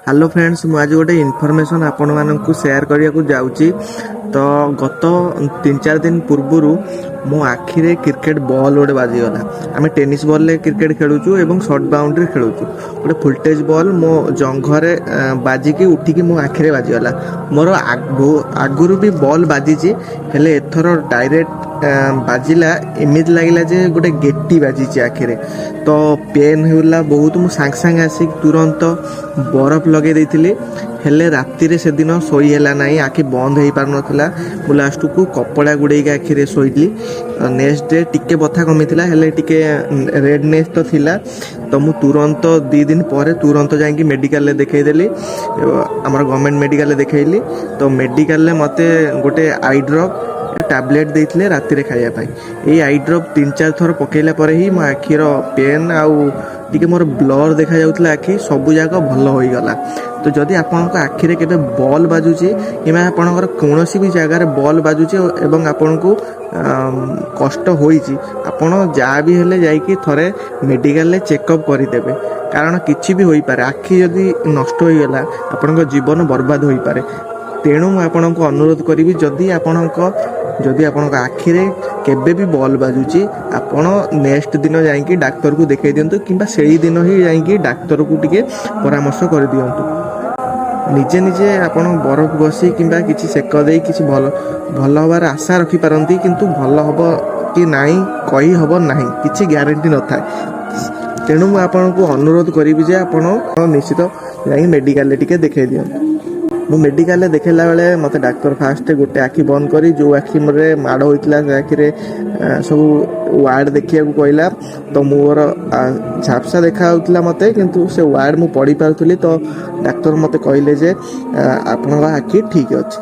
Hello friends, ମୁଁ ଆଜି ଗୋଟେ ଇନଫର୍ମେସନ୍ ଆପଣମାନଙ୍କୁ ସେୟାର କରିବାକୁ ଯାଉଛି। ତ ଗତ 3-4 ଦିନ ପୂର୍ବରୁ ମୋ ଆଖିରେ କ୍ରିକେଟ୍ ବଲ୍ ଗୋଟେ ବାଜିଗଲା। ଆମେ ଟେନିସ୍ ବଲ୍ରେ କ୍ରିକେଟ୍ ଖେଳୁଛୁ ଏବଂ ସର୍ଟ ବାଉଣ୍ଡ୍ରି ଖେଳୁଛୁ। ଗୋଟେ ଫୁଲଟସ୍ ବଲ୍ ମୋ ଜଙ୍ଘରେ ବାଜିକି ଉଠିକି ମୋ ଆଖିରେ ବାଜିଗଲା। ମୋର ଆଗରୁ ବି ବଲ୍ ବାଜିଛି, ହେଲେ ଏଥର ଡାଇରେକ୍ଟ ବାଜିଲା। ଏମିତି ଲାଗିଲା ଯେ ଗୋଟେ ଗେଟି ବାଜିଛି ଆଖିରେ। ତ ପେନ୍ ହେଲା ବହୁତ। ମୁଁ ସାଙ୍ଗେ ସାଙ୍ଗେ ଆସିକି ତୁରନ୍ତ ବରଫ ଲଗେଇ ଦେଇଥିଲି। ହେଲେ ରାତିରେ ସେଦିନ ଶୋଇ ହେଲା ନାହିଁ, ଆଖି ବନ୍ଦ ହେଇପାରୁନଥିଲା। ମୁଁ ଲାଷ୍ଟକୁ କପଡ଼ା ଗୁଡ଼େଇକି ଆଖିରେ ଶୋଇଲି। ନେକ୍ସଟ ଡେ ଟିକେ ବଥା କମିଥିଲା, ହେଲେ ଟିକେ ରେଡ଼ନେସ୍ ତ ଥିଲା। ତ ମୁଁ ତୁରନ୍ତ 2 ଦିନ ପରେ ତୁରନ୍ତ ଯାଇକି ମେଡ଼ିକାଲରେ ଦେଖେଇଦେଲି। ଆମର ଗଭର୍ଣ୍ଣମେଣ୍ଟ ମେଡ଼ିକାଲରେ ଦେଖେଇଲି। ତ ମେଡ଼ିକାଲରେ ମୋତେ ଗୋଟେ I drop tablet ଦେଇଥିଲେ ରାତିରେ ଖାଇବା ପାଇଁ। ଏଇ I drop 3-4 ଥର ପକେଇଲା ପରେ ହିଁ ମୋ ଆଖିର ପେନ୍ ଆଉ ଟିକେ ମୋର ବ୍ଲର୍ ଦେଖାଯାଉଥିଲା ଆଖି, ସବୁ ଯାକ ଭଲ ହୋଇଗଲା। ତ ଯଦି ଆପଣଙ୍କ ଆଖିରେ କେବେ ବଲ୍ ବାଜୁଛି କିମ୍ବା ଆପଣଙ୍କର କୌଣସି ବି ଜାଗାରେ ବଲ୍ ବାଜୁଛି ଏବଂ ଆପଣଙ୍କୁ କଷ୍ଟ ହୋଇଛି, ଆପଣ ଯାହା ବି ହେଲେ ଯାଇକି ଥରେ ମେଡ଼ିକାଲରେ ଚେକଅପ୍ କରିଦେବେ। କାରଣ କିଛି ବି ହୋଇପାରେ। ଆଖି ଯଦି ନଷ୍ଟ ହୋଇଗଲା, ଆପଣଙ୍କ ଜୀବନ ବର୍ବାଦ ହୋଇପାରେ। ତେଣୁ ମୁଁ ଆପଣଙ୍କୁ ଅନୁରୋଧ କରିବି, ଯଦି ଆପଣଙ୍କ ଆଖିରେ କେବେ ବି ବଲ୍ ବାଜୁଛି, ଆପଣ ନେକ୍ସଟ ଦିନ ଯାଇକି ଡାକ୍ତରକୁ ଦେଖାଇ ଦିଅନ୍ତୁ କିମ୍ବା ସେଇ ଦିନ ହିଁ ଯାଇକି ଡାକ୍ତରକୁ ଟିକେ ପରାମର୍ଶ କରିଦିଅନ୍ତୁ। ନିଜେ ନିଜେ ଆପଣ ବରଫ ଘଷି କିମ୍ବା କିଛି ସେକ ଦେଇ କିଛି ଭଲ ଭଲ ହେବାର ଆଶା ରଖିପାରନ୍ତି, କିନ୍ତୁ ଭଲ ହେବ କି ନାହିଁ କହିହେବ ନାହିଁ, କିଛି ଗ୍ୟାରେଣ୍ଟି ନଥାଏ। ତେଣୁ ମୁଁ ଆପଣଙ୍କୁ ଅନୁରୋଧ କରିବି ଯେ ଆପଣ ନିଶ୍ଚିତ ଯାଇକି ମେଡ଼ିକାଲରେ ଟିକେ ଦେଖାଇ ଦିଅନ୍ତୁ। ମୁଁ ମେଡ଼ିକାଲରେ ଦେଖାଇଲା ବେଳେ ମୋତେ ଡାକ୍ତର ଫାଷ୍ଟ ଗୋଟେ ଆଖି ବନ୍ଦ କରି, ଯେଉଁ ଆଖିରେ ମାଡ଼ ହୋଇଥିଲା ସେ ଆଖିରେ ସବୁ ୱାର୍ଡ଼ ଦେଖିବାକୁ କହିଲା। ତ ମୋର ଝାପ୍ସା ଦେଖାଯାଉଥିଲା ମୋତେ, କିନ୍ତୁ ସେ ୱାର୍ଡ଼ ମୁଁ ପଢ଼ି ପାରୁଥିଲି। ତ ଡାକ୍ତର ମୋତେ କହିଲେ ଯେ ଆପଣଙ୍କ ଆଖି ଠିକ୍ ଅଛି।